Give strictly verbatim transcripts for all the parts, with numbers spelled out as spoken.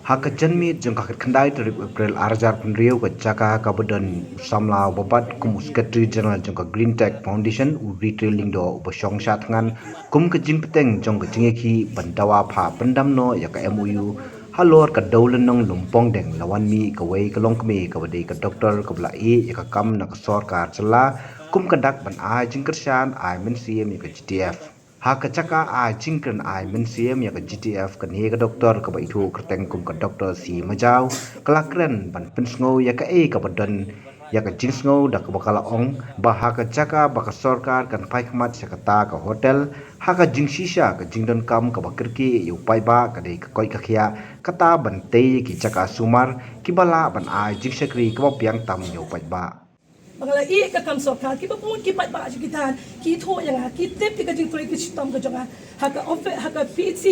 Ha ka janmiet jong ka khyndai tarik April arhajar phew ka jaka kaba don u samla uba bat kum u Secretary General jong ka Green Tech Foundation, u Retail Lyngdoh, uba shong shah thngan kum ka jingpyrshang jong ka jingïakhih ban dawa phah pyndam noh ïa ka M O U halor ka dewlynnong Lumpongdeng, la wan mih kawei ka longkmie kaba dei ka doktor kaba la ïeh ïa ka kam na ka sorkar jylla kum ka dak ban ai jingkyrshan ai mynsiem ïa ka G T F. Ha ka jaka ai jingkren ai mynsiem ïa ka G T F, kane ka doktor kaba ithuh kyrteng kum ka Doktor C Majaw, ka la kren ban pynsngew ïa kaei kaba don ïa ka jingsngew da kaba ka la ong ba ha ka jaka ba ka sorkar kan phai khmat sha kata ka hotel, ha ka jingshisha ka jingdonkam kaba kyrkieh ïa u paidbah ka dei ka koit ka khiah, kata ban tei ïa ki jaka sumar kiba lah ban ai jingshakri kaba biang tam ïa u paidbah. Ba nga la ïeh ka kam sorkar, kiba bun ki paidbah jong ki thain ki thoh ïa nga, ki tip ïa ka jingtrei ka shitom ka jong nga ha ka office, ha ka P H C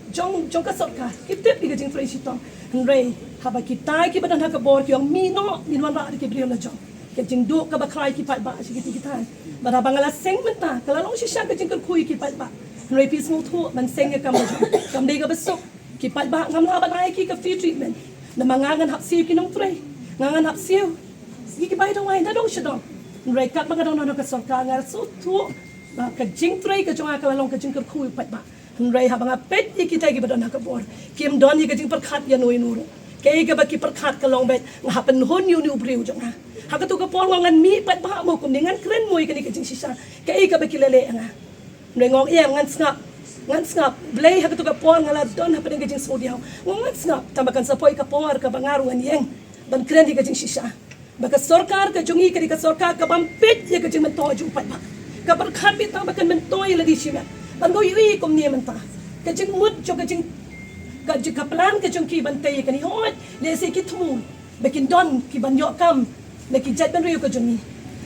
jong, jong ka sorkar, ki tip ïa ka jingtrei shitom. Hynrei haba kitai kiba don ha ka bor ki ong, mih noh, ngin wanrah da ki briew la jong. Ka jingduh kaba khraw ki paidbah jong ki thain. Bad haba nga la seng mynta, ka la long shisha ka jingkyrkhu ïa ki paidbah. Hynrei phi sngewthuh ban seng ïa ka kam la jong, kam dei kaba suk. Ki paidbah ngam lah ban ai ki ka free treatment. Namar nga ngan hap siew ki nongtrei, nga ngan hap siew ïa ki bai dawai nadong shadong. Hynrei katba nga dang don ha ka sorkar, nga sngewthuh ba ka jingtrei ka jong nga ka la long ka jingkyrkhu ïa u paidbah. Hynrei haba nga peit ïa kita kiba don ha ka bor, kim don ïa ka jingpyrkhat ïa uno uno ruh. Kaei kaba ki pyrkhat ka long beit nga hap pynhun ïa une u briew jong nga. Ha kato ka por nga ong ngan mih pat bha mo kumne, ngan kren mo ïa kane ka jingshisha, kaei kaba ki la leh ïa nga. Hynrei nga ong, ïa, ngan sngap, ngan sngap. Blei, ha kato ka por nga la don hapdeng ka jingsngewdiaw. Nga ong ngan sngap, tang ba kan sa poi ka por kaba nga ruh ngan ïeng ban kren ïa ka jingshisha. Ba ka sorkar ka jong ngi ka dei ka sorkar kabym peit ïa ka jingmyntoi jong u paidbah. Ka pyrkhat beit tang ba kan myntoi ïa lade shimet. Bad nga ïohi kumne mynta, ka jingmut jong ka jing, ka jing, ka plan ka jong ki ban tei ïa kane, hooid, lehse ki thmu ba kin don kiban ïoh kam na ki jaitbynriew ka jong ngi.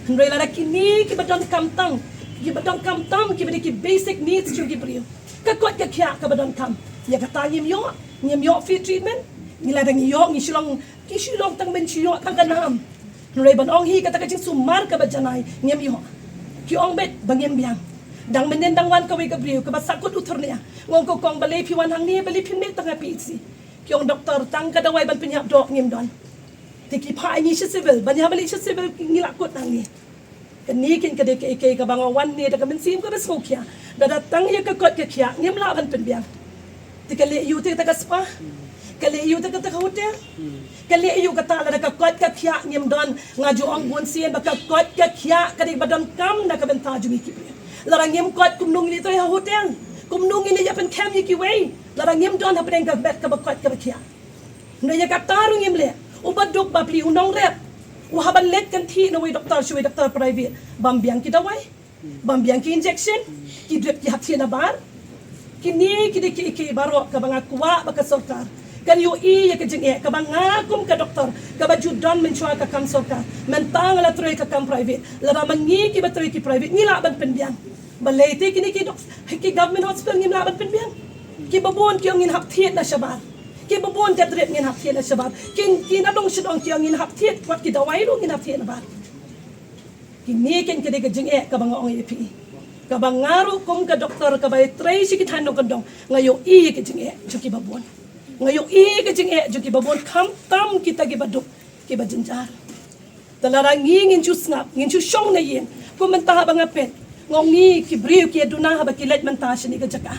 Hynrei lada kine kiba donkam tang, kiba donkam tam, kiba dei ki basic needs jong ki briew, ka koit ka khiah kaba donkam, ïa kata ngim ïoh, ngim ïoh free treatment. Ngi lada ngi ïoh, ngi shu long, ngi shu long tang ban shu ïoh tang ka nam. Hynrei ban ong hi kata ka jingsumar kaba janai ngim ïoh. Ki ong beit ba ngim biang. Dang mynnin dang wan kawei ka briew kaba sahkut u thurnia. Nga ong ko kong, balei phi wan hangne, balei phim leit tang ha P H C? Ki ong doktor, tang ka dawai ban pynïap doh ngim don. Te ki phah ïa ngi sha civil, ban ïa ban leit sha civil ngi la kut hangne. Kane keiñ ka dei kaei kaei kaba nga wan ne da ka mynsiem kaba sngewkhia. Lada tang ïa ka koit ka khiah ngim lah ban pynbiang. Te ka leh aïu te kata ka spa? Ka leh aïu te kata ka hotel? Ka leh aïu kata lada ka koit ka khiah ngim don? Nga ju ong bun sien ba ka koit ka khiah ka dei ba donkam na ka bynta jong ngi ki briew. Lada ngim koit, kumno ngin ïa trei ha hotel? Kumno ngin ïa pynkhem ïa kiwei lada ngim don hapdeng ka met kaba koit kaba khiah? Hynrei ïa kata ruh ngim leh. Uba duk bapli, u nongrep, u hap ban leit kynthih na uwei doktor sha uwei doktor private, bym biang ki dawai, bym biang ki injection, ki drip ki hap thied nabar. Kine ki dei kiei kiei baroh kaba nga kwah ba ka sorkar kan ïohi ïa ka jingeh kaba nga kum ka doktor kaba ju don mynshuwa ka kam sorkar. Mynta nga la trei ka kam private. Lada ma ngi kiba trei ki private ngi lah ban pynbiang, balei te kine ki dok, ki government hospital ngim lah ban pynbiang? Kiba bun ki ong ngin hap thied na shabar. Kiba bun ka drip ngin hap thied na shabar. Ki, ki nadong shadong ki ong ngin hap thied, wat ki dawai ruh ngin hap thied nabar. Kine keiñ ka dei ka jingeh kaba nga ong ïa phi, kaba nga ruh kum ka doktor kaba ïa trei sha ki thaiñ nongkyndong, nga ïohi ïa ka jingeh jong kiba bun. Nga ïohi ïa ka jingeh jong kiba bun, khamtam kita kiba duk, kiba jynjar. Te lada ngi ngin shu sngap, ngin shu shong na ïing. Kum mynta haba nga peit, nga ong ngi ki briew ki ïa duna haba ki leit mynta shane ka jaka.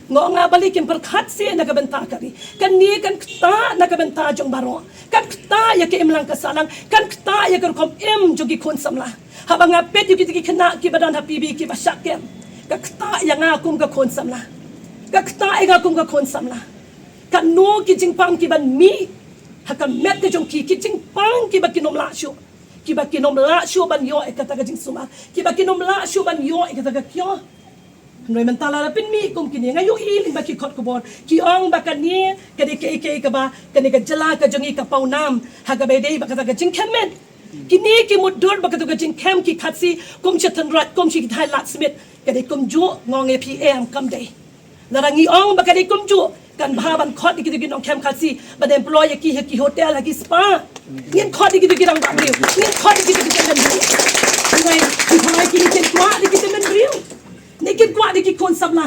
Nga ong nga, balei kim pyrkhat seh na ka bynta ka ri? Kane kan ktah na ka bynta jong baroh. Kan ktah ïa ka imlang ka sahlang, kan ktah ïa ka rukom im jong ki khun samla. Haba nga peit ïa kita ki khynnah kiba don ha P B kiba shah kem, ka ktah ïa nga kum ka khun samla. Ka ktah ïa nga kum ka khun samla. Katno ki jingpang kiban mih ha ka met ka jong ki, ki jingpang kiba kin ym lah shuh, kiba kin ym lah shuh ban ïoh ïa kata ka jingsumar, kiba kin ym lah shuh ban ïoh ïa kata ka kyiuh. Hynrei mynta lada pynmih kum kine, nga ïohi lyngba ki kot khubor ki ong ba kane ka dei kaei kaei kaba kane ka jylla ka jong ngi ka pawnam ha kaba ïadei bad kata ka jingkhem met. Kine ki mutdur bad kata ka jingkhem ki Khasi kum sha Tynrad, kum sha ki thaiñ Ladthadlaismit, ka dei kumjuh. Nga ong ïa phi, em, kam dei. Lada ngi ong ba ka dei kumjuh, kan bha ban khot ïa kito ki nongkhem Khasi ban employ ïa ki ha ki hotel, ha ki spa. Ngin khot ïa kito ki rangbah briew, ngin khot ïa kito ki tymmen briew. Hynrei ki bha ïa ki, kin kwah ïa ki tymmen briew? Ne kin kwah ïa ki khun samla?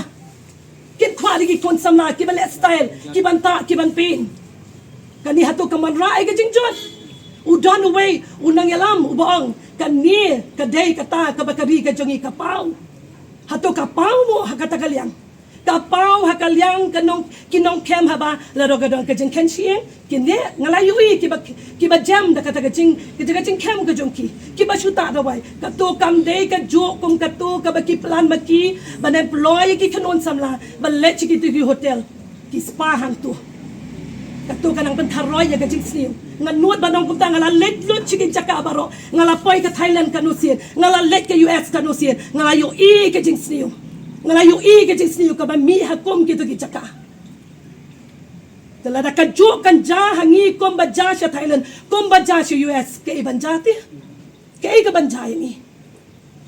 Kin kwah ïa ki khun samla kiba leh style, kiban tah, kiban pyn? Kane hato ka wanrah ïa ka jingjot? U don uwei u nongïalam uba ong, kane ka dei kata kaba ka ri ka jong ngi ka paw. Hato ka paw mo ha kata ka liang? Ka paw ha ka liang ka nong, ki nongkem haba la dok ka dong ka jingkhein shyieng. Kine nga la ïohi kiba, kiba jem da kata ka jing, kata ka jingkem ka jong ki, kiba shu ta dawai. Kato kam dei kajuh kum kato kaba ki plan ma ki ban employ ïa ki khynnah samla ban leit sha kito ki hotel, ki spa hangto. Kato ka nang pyntharoi ïa ka jingsniew. Nga nud ban ong kumta, nga la leit lut sha ki jaka baroh. Nga la poi ka Thailand katno sien, nga la leit ka U S katno sien, nga la ïohi ka jingsniew. Nga la ïohi ka jingsniew kaba mih ha kum kito ki jaka. Te lada kajuh kan jia ha ngi kumba jia sha Thailand, kumba jia sha U S, kaei ban jia te? Kaei kaban jia ïa ngi?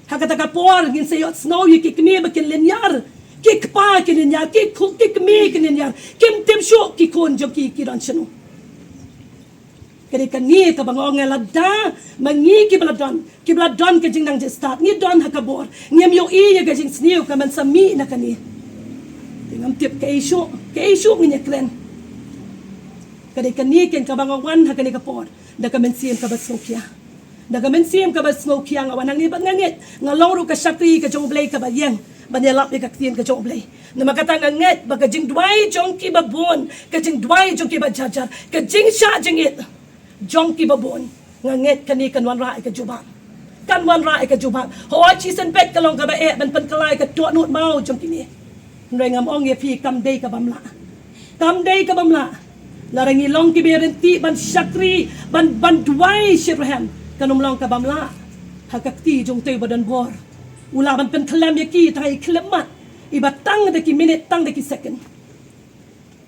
Ha kata ka por ngin sa ïohsngew ïa ki kmie ba kin lynñiar, ki kpa kin lynñiar, ki khu, ki kmie kin lynñiar. Kim tip shuh ki khun jong ki ki don shano. Ka dei kane kaba nga ong, lada ma ngi kiba la don, kiba la don ka jingnang jingstad, ngi don ha ka bor, ngim ïohi ïa ka jingsniew kaban sa mih na kane. Te ngam tip kaei shuh, kaei shuh ngin ïakren. Ka dei kane keiñ kaba nga wan ha kane ka por da ka mynsiem kaba sngewkhia. Da ka mynsiem kaba sngewkhia nga wan hangne bad nga ngeit nga long ruh ka shakri ka jong U Blei kaba ïeng ban ïalap ïa ka ktien ka jong U Blei. Namar kata nga ngeit ba ka jingduwai jong kiba bun, ka jingduwai jong kiba jar jar, ka jingshah jingit jong kiba bun, nga ngeit kane kan wanrah ïa ka jubab. Kan wanrah ïa ka jubab. Hooid, shisien beit ka long kaba eh ban pynkylla ïa ka dohnud maw jong kine. Hynrei ngam ong ïa phi, kam dei ka bym lah. Kam dei ka bym lah. Lada ngi long kiba ïaryntih ban shakri, ban, ban duwai shitrhem, kan ym long ka bym lah. Ha ka kti jong uta uba don bor, u lah ban pynkhlem ïa ki tang ïa ki khyllipmat iba tang da ki minit, tang da ki second.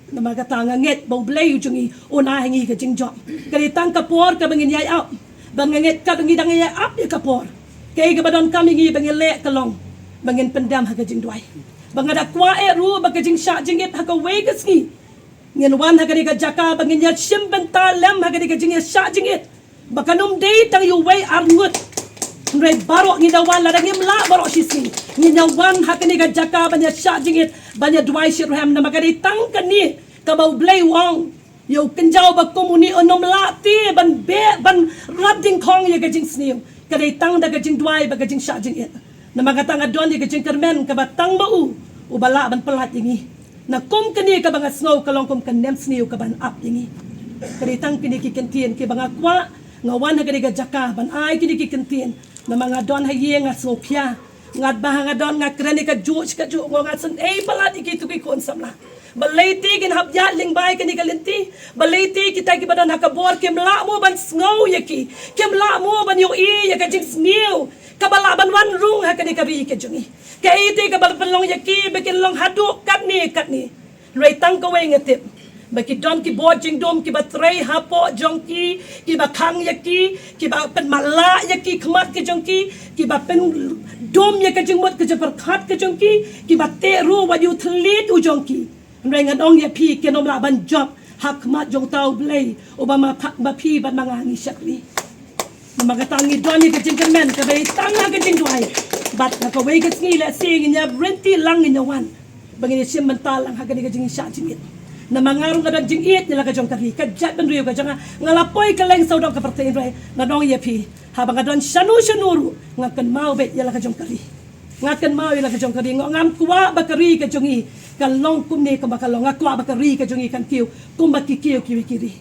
Namar kata nga ngeit ba U Blei u jong ngi un ai ha ngi ka jingjop. Ka dei tang ka por kaba ngin ïai ap. Ba nga ngeit kaba ngi dang ïai ap ïa ka por, kaei kaba donkam ïa ngi ba ngin leh ka long ba ngin pyndem ha ka jingduwai. Ba nga da kwah eh ruh ba ka jingshah jingit ha kawei ka sngi ngin wan ha kane ka jaka ba ngin ïashim bynta lem ha kane ka jingïashah jingit. Ba kan ym dei tang ïa uwei ar ngut, hynrei baroh ngin da wan, lada ngim lah baroh shisngi, ngin da wan ha kane ka jaka ban ïashah jingit, ban ïaduwai shitrhem. Namar ka dei tang kane kaba U Blei u ong ïa u kynja uba kum une, un ym lah te ban beh, ban rat dyngkhong ïa ka jingsniew. Ka dei tang da ka jingduwai bad ka jingshah jingit. Namar kata nga don ïa ka jingkyrmen kaba tang ma u uba lah ban pyllait ïa ngi. Na kum kane kaba nga sngew ka long kum ka nemsniew kaban ap ïa ngi. Ka dei tang kine ki kyntien kiba nga kwah, nga wan ha kane ka jaka ban ai kine ki kyntien. Namar nga don ha ïing nga sngewkhia. Ngat ba ha nga don nga kren ïa kajuh shi kajuh, nga ong nga sngewsih palat ïa kito ki khun samla. Balei te kin hap ïaid lyngba ïa kane ka lynti? Balei te kita kiba don ha ka bor kim lah mo ban sngew ïa ki? Kim lah mo ban ïohi ïa ka jingsniew kaba lah ban wan rung ha kane ka ri ka jong ngi? Kaei te kaba pynlong ïa ki ba kin long haduh katne katne? Hynrei tang kawei nga tip, ba ki don ki bor jingdum kiba trei hapoh jong ki, kiba khang ïa ki, kiba pynmatlah ïa ki khmat ki jong ki, kiba pyndum ïa ka jingmut ka jingpyrkhat ka jong ki, kiba teh ruh wat ïa u thylliej u jong ki. Hynrei ngan ong ïa phi, kin ym lah ban jop ha khmat jong uta U Blei uba ma pha-, ma phi bad ma nga ngi shakri. Namar kata ngi don ïa ka jingkyrmen kaba ïa tang ha ka jingduwai. Bad ha kawei ka sngi lehse ngin ïa ryntih lang, ngin ïa wan ba ngin ïa shim bynta lang ha kane ka jingshah jingit. Namar nga ruh nga don jingïeit ïa la ka jong ka ri, ka jaitbynriew ka jong nga. Nga la poi kylleng sawdong ka pyrthei, hynrei ngan ong ïa phi, haba nga don shano shano ruh nga kynmaw beit ïa la ka jong ka ri. Nga kynmaw ïa la ka jong ka ri. Nga, ngam kwah ba ka ri ka jong ngi kan long kumne kumba ka long. Nga kwah ba ka ri ka jong ngi kan kiew kumba ki kiew kiwei ki ri.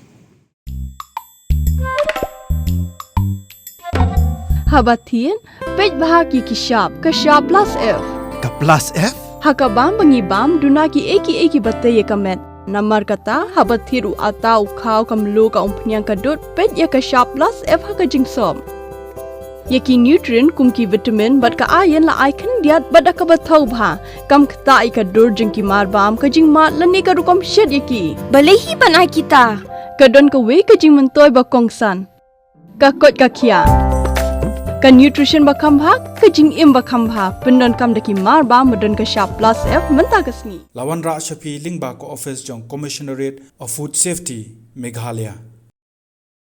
Haba thied, peit bha ki ki shap, ka shap plus F. Ka plus F? Ha ka bam ba ngi bam, duna kiei kiei kiba tei ïa ka met. Namar kata, haba thied u atta, u khaw, ka mluh, ka umphniang, ka dud, peit ïa ka shap plus F ha ka jingsop. Ïa ki nutrient kum ki vitamin bad ka iron la ai khyndiat bad da kaba thaw bha. Kam ktah ïa ka dur jong ki marbam, ka jingmad lane ka rukom shet ïa ki. Balei hi ban ai kita? Ka don kawei ka jingmyntoi ba kongsan. Ka koit ka khiah. Ka nutrition ba kham bha, ka jingim ba kham bha. Pyndonkam da ki marbam ba don ka shap plus F mynta ka sngi. La wanrah sha phi lyngba ka office jong Commissionerate of Food Safety, Meghalaya.